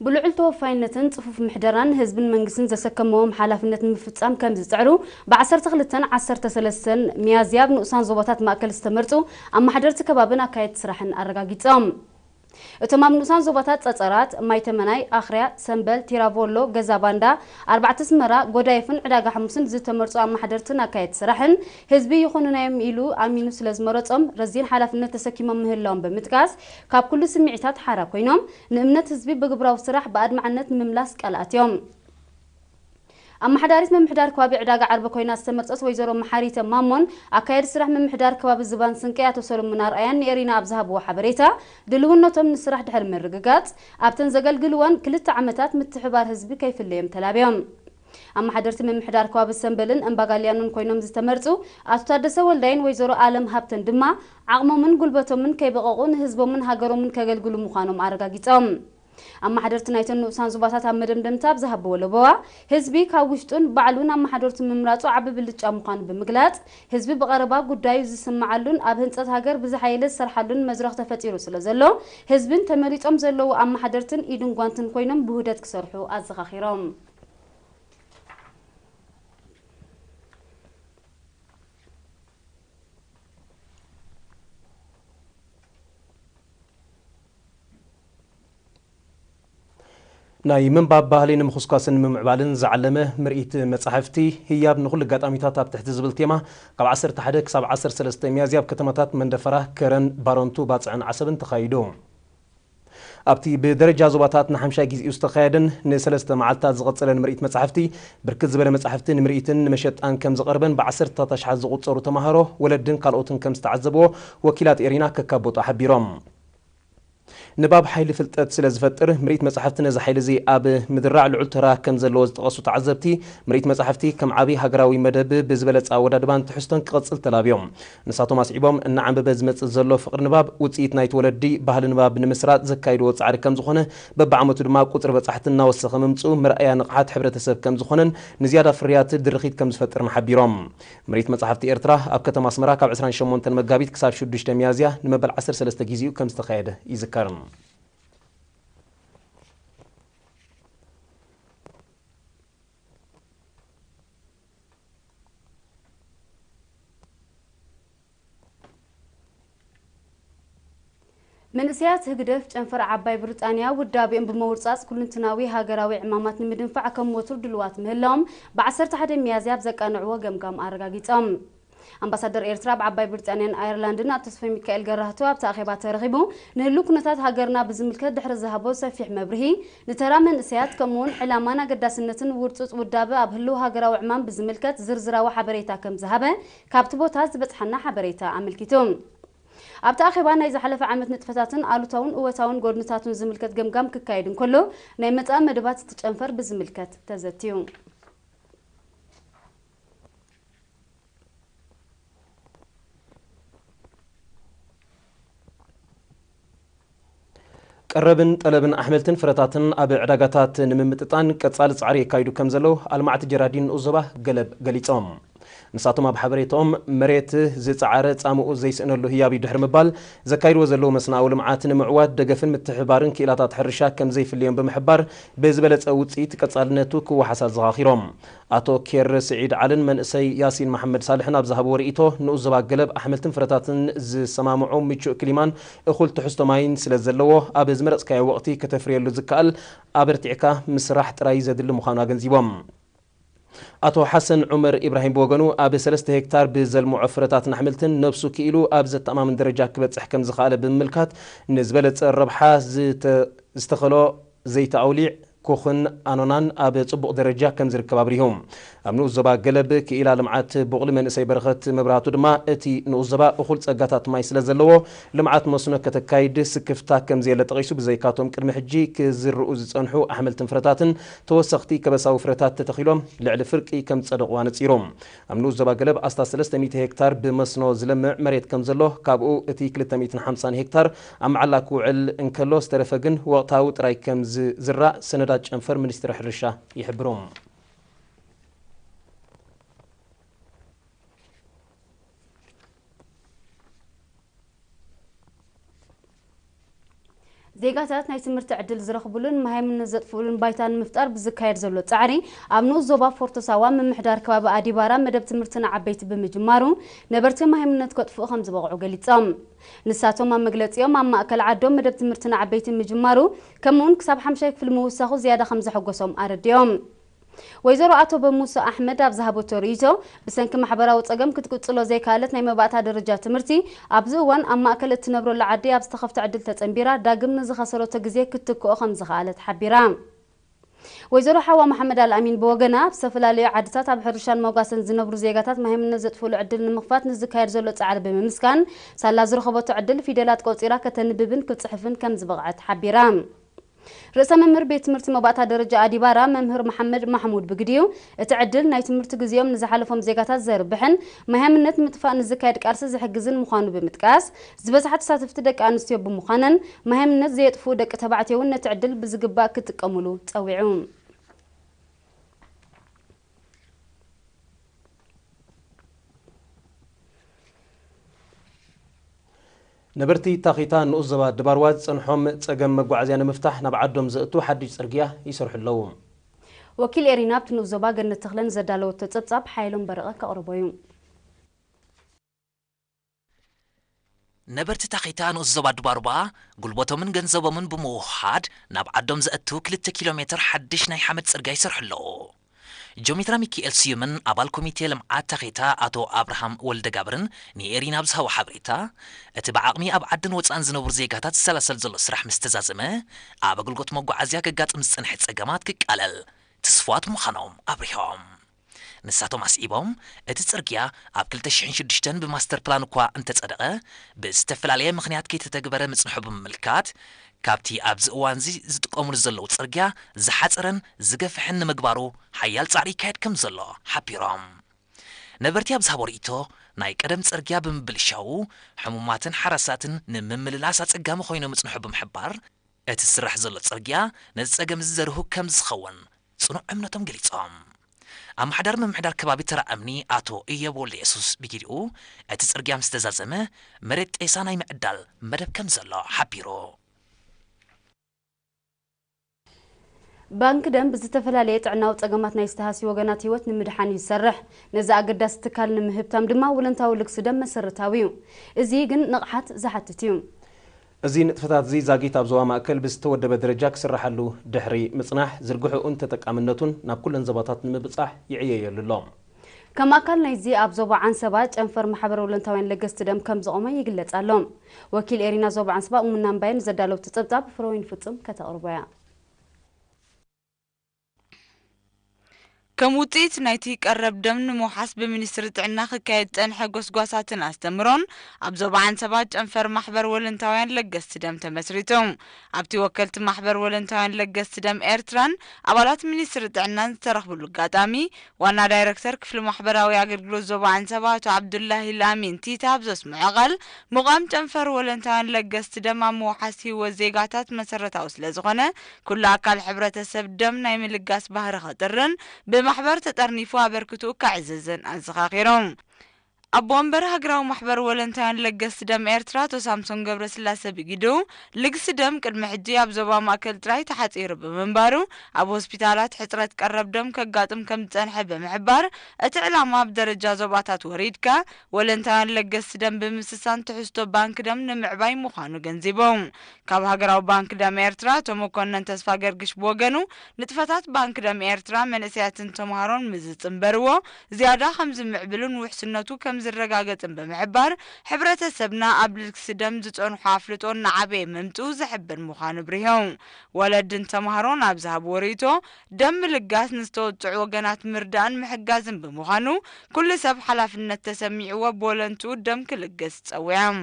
ብልዑል ተወፋይነትን ጽፉፍ ምሕደራን ህዝብን መንግስትን ዘሰከምዎም ሓላፍነት ንምፍጻም ከም ዝጽዕሩ ብ12 13 ሚያዝያ ኣብ ንኡሳን ዞባታት ማእከል ዝተመርጹ ኣመሓደርቲ ከባብን ኣካየድቲ ስራሕን ኣረጋጊጾም። እቶም ኣብ ንኡሳን ዞባታት ጸጸራት፣ ማይተመናይ፣ ኣኽርያ፣ ሰምበል፣ ቲራቮሎ፣ ገዛ ባንዳ፣ ኣርባዕተ ኣስመራ፣ ጎዳይፍን ዕዳጋ ሓሙስን ዝተመርጹ ኣመሓደርትን ኣካየድቲ ስራሕን ህዝቢ ይኹኑና እዮም ኢሉ ኣሚኑ ስለ ዝመረጾም ረዚን ሓላፍነት ተሰኪሞም ምህላዎም ብምጥቃስ ካብ ኩሉ ስምዒታት ሓራ ኮይኖም ንእምነት ህዝቢ ብግብራዊ ስራሕ ብኣድማዕነት ንምምላስ ቃል ኣትዮም። ኣመሓዳሪት ምምሕዳር ከባቢ ዕዳጋ ዓርቢ ኮይና ዝተመርጸት ወይዘሮ መሓሪተ ማሞን ኣካየዲ ስራሕ ምምሕዳር ከባቢ ዝባን ስንቀይ ኣቶ ሰሎሞን ኣርኣያን ንኤሪና ኣብ ዝሃብዎ ሓበሬታ ድልውነቶም ንስራሕ ድሕሪ ምርግጋጽ ኣብተን ዘገልግልወን ክልተ ዓመታት ምትሕባር ህዝቢ ከይፍለዮም ተላብዮም። ኣመሓደርቲ ምምሕዳር ከባቢ ሰንበልን እምባጋልያኖን ኮይኖም ዝተመርጹ ኣቶ ታደሰ ወልዳይን ወይዘሮ ኣለም ሃብተን ድማ ዓቕሞምን ጉልበቶምን ከይበቐቑ ንህዝቦምን ሃገሮምን ከገልግሉ ምዃኖም ኣረጋጊጾም። ኣመሓደርቲ ናይተን ንኡሳን ዞባታት ኣብ መደምደምታ ኣብ ዝሃብዎ ለበዋ ህዝቢ ካብ ውሽጡን ባዕሉን ኣመሓደርቱ ምምራጹ ዓቢ ብልጫ ምዃኑ ብምግላጽ ህዝቢ ብቐረባ ጉዳዩ ዝስምዓሉን ኣብ ህንጸት ሃገር ብዝሓየለ ዝሰርሓሉን መድረኽ ተፈጢሩ ስለ ዘሎ ህዝብን ተመሪጾም ዘለዉ ኣመሓደርትን ኢድን ጓንትን ኮይኖም ብውህደት ክሰርሑ ኣዘኻኺሮም። ናይ ምንባብ ባህሊ ንምኹስኳስን ንምምዕባልን ዝዓለመ ምርኢት መጻሕፍቲ ህያብ ንኹሉ ኣጋጣሚታት ኣብ ትሕቲ ዝብል ቴማ ካብ ዓሰርተ ሓደ ክሳብ ዓሰርተ ሰለስተ ሚያዝያ ኣብ ከተማታት መንደፈራ፣ ከረን፣ ባረንቱ፣ ባጽዕን ዓሰብን ተኻይዱ። ኣብቲ ብደረጃ ዞባታት ንሓምሻይ ግዜኡ ዝተኻየደን ንሰለስተ መዓልታት ዝቐጸለን ምርኢት መጻሕፍቲ ብርክት ዝበለ መጻሕፍቲ ንምርኢትን ንመሸጣን ከም ዝቐርበን ብዓሰርተታት ኣሽሓት ዝቑጸሩ ተማሃሮ፣ ወለድን ካልኦትን ከም ዝተዓዘብዎ ወኪላት ኤሪና ከካቦጡ ሓቢሮም። ንባብ ሓይሊ ፍልጠት ስለ ዝፈጥር፣ ምርኢት መጻሕፍቲ ነዚ ሓይሊ እዚ ኣብ ምድራዕ ልዑል ተራ ከም ዘለዎ ዝጠቐሱ ተዓዘብቲ፣ ምርኢት መጻሕፍቲ ከም ዓቢ ሃገራዊ መደብ ብዝበለጸ ኣወዳድባን ትሕዝቶን ክቐጽል ተላብዮም። ንሳቶም ኣስዒቦም፣ እናዓንበበ ዝመጽእ ዘሎ ፍቕሪ ንባብ ውጽኢት ናይቲ ወለዲ ባህሊ ንባብ ንምስራጽ ዘካይድዎ ጻዕሪ ከም ዝኾነ፣ በብዓመቱ ድማ ቁጽሪ በጻሕቲ እናወሰኸ ምምጽኡ መርኣያ ንቕሓት ሕብረተሰብ ከም ዝኾነን ንዝያዳ ፍርያት ድርኺት ከም ዝፈጥርን ሓቢሮም። ምርኢት መጻሕፍቲ ኤርትራ ኣብ ከተማ ኣስመራ ካብ ዕስራን ሸሞንተን መጋቢት ክሳብ ሽዱሽተ ሚያዝያ ንመበል ዓሰርተ ሰለስተ ግዜኡ ከም ዝተኻየደ ይዝከር። መንእሰያት ህግደፍ ጨንፈር ዓባይ ብሪጣንያ ውዳቤኦም ብምውርጻጽ ኩልንትናዊ ሃገራዊ ዕማማት ንምድንፋዕ ከም ወትሩ ድልዋት ምህላዎም ብ ዓሰርተ ሓደ ሚያዝያ ኣብ ዘቃንዕዎ ገምጋም ኣረጋጊጾም። ኣምባሳደር ኤርትራ ኣብ ዓባይ ብሪጣንያን ኣየርላንድን ኣቶ ተስፋሚካኤል ገራህቱ ኣብቲ ኣኼባ ተረኺቡ ንህሉ ኩነታት ሃገርና ብዝምልከት ድሕሪ ዝሃቦ ሰፊሕ መብርሂ ንተራ መንእሰያት ከምኡውን ዕላማን ኣገዳስነትን ውርጹጽ ውዳበ ኣብ ህልው ሃገራዊ ዕማም ብዝምልከት ዝርዝራዊ ሓበሬታ ከም ዝሃበ ካብቲ ቦታ ዝበጽሓና ሓበሬታ ኣመልኪቱ። ኣብቲ ኣኼባ ናይ ዝሓለፈ ዓመት ንጥፈታትን ኣሉታውን እወታውን ጎድንታቱን ዝምልከት ገምጋም ክካየድ እንከሎ ናይ መጻኢ መደባት እቲ ጨንፈር ብዝምልከት ተዘትዩ። ቀረብን ጠለብን ኣሕምልትን ፍረታትን ኣብ ዕዳጋታት ንምምጥጣን ቀጻሊ ጻዕሪ የካይዱ ከም ዘለዉ ኣልማዕቲ ጀራዲን ንኡስ ዞባ ገለብ ገሊጾም። ንሳቶም ኣብ ሓበሬታኦም መሬት ዝጸዓረ ጻምኡ ዘይስእነሉ ህያብ እዩ ድሕሪ ምባል ዘካይድዎ ዘለዉ መስናዊ ልምዓት ንምዕዋት ደገፍን ምትሕባርን ክኢላታት ሕርሻ ከም ዘይፍልዮም ብምሕባር ብዝበለጸ ውጽኢት ቀጻልነቱ ክወሓስ ኣዘኻኺሮም። ኣቶ ኬር ስዒድ ዓልን መንእሰይ ያሲን መሓመድ ሳልሕን ኣብ ዝሃብዎ ርእይቶ ንኡስ ዞባ ገለብ ኣሕምልትን ፍረታትን ዝሰማምዖ ምቹእ ክሊማን እኹል ትሕዝቶ ማይን ስለ ዘለዎ ኣብ ዝመረጽካዮ ወቕቲ ከተፍርየሉ ዝከኣል ኣበርቲዕካ ምስራሕ ጥራይ ዘድሊ ምዃኑ ኣገንዚቦም። ኣቶ ሓሰን ዑመር ኢብራሂም ብወገኑ ኣብ ሰለስተ ሄክታር ብዘልምዖ ፍረታትን ኣሕምልትን ነብሱ ክኢሉ ኣብ ዘተኣማምን ደረጃ ክበጽሕ ከም ዝኸኣለ ብምምልካት ንዝበለጸ ረብሓ ዝተኸሎ ዘይቲ ኣውሊዕ፣ ኮኽን ኣኖናን ኣብ ጽቡቕ ደረጃ ከም ዝርከብ ኣብሪሁ። ኣብ ንኡስ ዞባ ገለብ ክኢላ ልምዓት ቡቕሊ መንእሰይ በረኸት መብራህቱ ድማ እቲ ንኡስ ዞባ እኹል ጸጋታት ማይ ስለ ዘለዎ ልምዓት መስኖ ከተካይድ ስክፍታ ከም ዘየለ ጠቒሱ ብዘይካቶም ቅድሚ ሕጂ ክዝርኡ ዝጸንሑ ኣሕምልትን ፍረታትን ተወሰኽቲ ከበሳዊ ፍረታት ተተኺሎም ልዕሊ ፍርቂ ከም ዝጸደቑ ኣነጺሩ። ኣብ ንኡስ ዞባ ገለብ ኣስታት ሰለስተ ሚእቲ ሄክታር ብመስኖ ዝለምዕ መሬት ከም ዘሎ ካብኡ እቲ ክልተ ሚእትን ሓምሳን ሄክታር ኣብ መዓላ ክውዕል እንከሎ ዝተረፈ ግን ወቕታዊ ጥራይ ከም ዝዝራእ ሰነዳት ጨንፈር ሚኒስትሪ ሕርሻ ይሕብሩ። ዜጋታት ናይ ትምህርቲ ዕድል ዝረኽቡሉን መሃይምነት ዘጥፍኡሉን ባይታ ንምፍጣር ብዝካየድ ዘሎ ጻዕሪ፣ ኣብ ንኡስ ዞባ ፎርቶ ሳዋ ምምሕዳር ከባቢ ኣዲባራ መደብ ትምህርቲ ንዓበይቲ ብምጅማሩ፣ ነበርቲ መሃይምነት ከጥፍኡ ከም ዝበቕዑ ገሊጾም። ንሳቶም ኣብ መግለጺኦም፣ ኣብ ማእከል ዓዶም መደብ ትምህርቲ ንዓበይቲ ምጅማሩ፣ ከምኡውን ክሳብ ሓምሻይ ክፍሊ ምውሳኹ ዝያዳ ከም ዘሐጎሶም ኣረዲኦም። ወይዘሮ ኣቶ በሙሰ ኣሕመድ ኣብ ዝሃበቶ ርእይቶ፣ ብሰንኪ ማሕበራዊ ጸገም ክትቅጽሎ ዘይከኣለት ናይ መባእታ ደረጃ ትምህርቲ፣ ኣብዚ እዋን ኣብ ማእከል እትነብረሉ ዓዲ ኣብ ዝተኸፍተ ዕድል ተጸንቢራ፣ ዳግም ንዝኸሰረቶ ግዜ ክትትክኦ ከም ዝኸኣለት ሓቢራ። ወይዘሮ ሓዋ መሓመድ ኣልኣሚን ብወገና፣ ኣብ ዝተፈላለዩ ዓድታት ኣብ ሕርሻን መጓሰን ዝነብሩ ዜጋታት መሃይምነት ዘጥፍኡሉ ዕድል ንምኽፋት ንዝካየድ ዘሎ ጻዕሪ ብምምስጋን፣ ሳላ ዝረኸበቶ ዕድል ፊደላት ቆጺራ ከተንብብን ክትጽሕፍን ከም ዝበቕዐት ሓቢራ። ርእሰ መምህር ቤት ትምህርቲ መባእታ ደረጃ ኣዲባራ መምህር መሓመድ ማሕሙድ ብግዲኡ፣ እቲ ዕድል ናይ ትምህርቲ ግዜኦም ንዝሓለፎም ዜጋታት ዘርብሕን መሃይምነት ምጥፋእ ንዝካየድ ቃልሲ ዝሕግዝን ምዃኑ ብምጥቃስ፣ ዝበዝሓ ተሳተፍቲ ደቂ ኣንስትዮ ብምዃነን መሃይምነት ዘየጥፍኡ ደቂ ተባዕትዮ እውን ነቲ ዕድል ብዝግባእ ክጥቀሙሉ ጸዊዑ። ነበርቲ ታኺታ ንኡስ ዞባ ድባርዋ ዝጸንሖም ጸገም መጓዓዝያ ንምፍታሕ ናብ ዓዶም ዘእቱ ሓድሽ ጽርግያ ይሰርሑ ኣለዉ። ወኪል ኤሪና ኣብቲ ንኡስ ዞባ ገነት ተኽለን ዘዳለወቶ ጸብጻብ ሓይሎም በረቐ ከቕርቦ እዩ። ነበርቲ ታኺታ ንኡስ ዞባ ድባርዋ ጉልበቶምን ገንዘቦምን ብምውህሃድ ናብ ዓዶም ዘእቱ ክልተ ኪሎ ሜትር ሓድሽ ናይ ሓመድ ጽርግያ ይሰርሑ ኣለዉ። ጆሚትራ ሚኪኤል ስዩምን ኣባል ኮሚቴ ልምዓት ታኺታ ኣቶ ኣብርሃም ወልደጋብርን ንኤሪና ብዝሃቦ ሓበሬታ፣ እቲ ብዓቕሚ ኣብ ዓድን ወጻእን ዝነብሩ ዜጋታት ዝሰላሰል ዘሎ ስራሕ ምስ ተዛዘመ፣ ኣብ ኣገልግሎት መጓዓዝያ ከጋጥም ዝጸንሐ ጸገማት ክቃለል ትስፉዋት ምዃኖም ኣብሪሆም። ንሳቶም ኣስዒቦም፣ እቲ ጽርግያ ኣብ ክልተ ሽሕን ሽዱሽተን ብማስተር ፕላን እኳ እንተጸደቐ፣ ብዝተፈላለየ ምኽንያት ከይተተግበረ ምጽንሑ ብምምልካት፣ ካብቲ ኣብዚ እዋንዚ ዝጥቀሙሉ ዘለዉ ጽርግያ ዝሓጸረን ዝገፍሕን ንምግባሩ ሓያል ጻዕሪ ይካየድ ከም ዘሎ ሓቢሮም። ነበርቲ ኣብ ዝሃቦ ርእይቶ፣ ናይ ቀደም ጽርግያ ብምብልሻዉ፣ ሕሙማትን ሓራሳትን ንምምልላስ ኣጸጋሚ ኮይኑ ምጽንሑ ብምሕባር፣ እቲ ዝስራሕ ዘሎ ጽርግያ ነዚ ጸገም እዚ ዘርህው ከም ዝኸውን ጽኑዕ እምነቶም ገሊጾም። ኣመሓዳሪ ምምሕዳር ከባቢ ተራ እምኒ ኣቶ እዮብ ወልደየሱስ ብግዲኡ፣ እቲ ጽርግያ ምስ ተዛዘመ መሬት ጤሳ ናይ ምዕዳል መደብ ከም ዘሎ ሓቢሩ። ባንክ ደም ብዝተፈላለየ ጥዕናዊ ጸገማት ናይ ዝተሃስዩ ወገናት ህይወት ንምድሓን እዩ ዝሰርሕ። ነዚ ኣገዳሲ ትካል ንምህብታም ድማ ወለንታዊ ልግሲ ደም መሰረታዊ እዩ። እዚ ግን ንቕሓት ዝሓትት እዩ። እዚ ንጥፈታት እዚ ዛጊት ኣብ ዞባ ማእከል ብዝተወደበ ደረጃ ክስራሓሉ ድሕሪ ምጽናሕ፣ ዝርግሕኡን ተጠቃምነቱን ናብ ኩለን ዞባታት ንምብጻሕ ይዕየየሉ ኣሎ። ከም ኣካል ናይዚ ኣብ ዞባ ዓንሰባ ጨንፈር ማሕበር ወለንታውያን ለገስቲ ደም ከም ዝቖመ ይግለጽ ኣሎ። ወኪል ኤሪና ዞባ ዓንሰባ እሙና እምባየ ንዘዳለወቶ ጸብጻብ ፍረወይኒ ፍጹም ከተቕርቦ እያ። ከም ውጽኢት ናይቲ ቀረብ ደም ንምውሓስ ብሚኒስትሪ ጥዕና ክካየድ ዝጸንሐ ጎስጓሳትን ኣስተምሮን ኣብ ዞባ ዓንሰባ ጨንፈር ማሕበር ወለንታውያን ለገስቲ ደም ተመስሪቱ። ኣብቲ ወከልቲ ማሕበር ወለንታውያን ለገስቲ ደም ኤርትራን ኣባላት ሚኒስትሪ ጥዕናን ዝተረኽብሉ ኣጋጣሚ፣ ዋና ዳይረክተር ክፍሊ ማሕበራዊ ኣገልግሎት ዞባ ዓንሰባ ኣቶ ዓብዱላሂ ላሚን ቲታ ኣብ ዘስምዖ ቃል፣ ምቋም ጨንፈር ወለንታውያን ለገስቲ ደም ኣብ ምውሓስ ህይወት ዜጋታት መሰረታዊ ስለ ዝኾነ፣ ኩሉ ኣካል ሕብረተሰብ ደም ናይ ምልጋስ ባህሪ ከጥርን ብማሕበር ተጠርኒፉ ኣበርክትኡ ከዕዝዝን ኣዘኻኺሮም። ኣቦ ወንበር ሃገራዊ ማሕበር ወለንታውያን ለገስቲ ደም ኤርትራ ኣቶ ሳምሶን ገብረስላሴ ብግዱ፣ ልግሲ ደም ቅድሚ ሕጂ ኣብ ዞባ ማእከል ጥራይ ተሓጺሩ ብምንባሩ፣ ኣብ ሆስፒታላት ሕጽረት ቀረብ ደም ከጋጥም ከም ዝጸንሐ ብምሕባር፣ እቲ ዕላማ ኣብ ደረጃ ዞባታት ወሪድካ ወለንታውያን ለገስቲ ደም ብምስሳን ትሕዝቶ ባንክ ደም ንምዕባይ ምዃኑ ገንዚቦም። ካብ ሃገራዊ ባንክ ደም ኤርትራ ኣቶ መኮነን ተስፋ ገርግሽ ብወገኑ፣ ንጥፈታት ባንክ ደም ኤርትራ መንእሰያትን ተምሃሮን ምስ ዝጽንበርዎ፣ ዝያዳ ከም ዝምዕብልን ውሕስነቱ ከም ዝረጋገጽን ብምሕባር፣ ሕብረተሰብና ኣብ ልግሲ ደም ዝጸንሖ ኣፍልጦ እናዓበየ ምምጽኡ ዝሕብር ምዃኑ ኣብሪሆም። ወለድን ተምሃሮን ኣብ ዝሃብዎ ርእይቶ፣ ደም ምልጋስ ንዝተወጽዑ ወገናት ምርዳእን ምሕጋዝን ብምዃኑ፣ ኩሉ ሰብ ሓላፍነት ተሰሚዕዎ ብወለንትኡ ደም ክልግስ ጸዊዖም።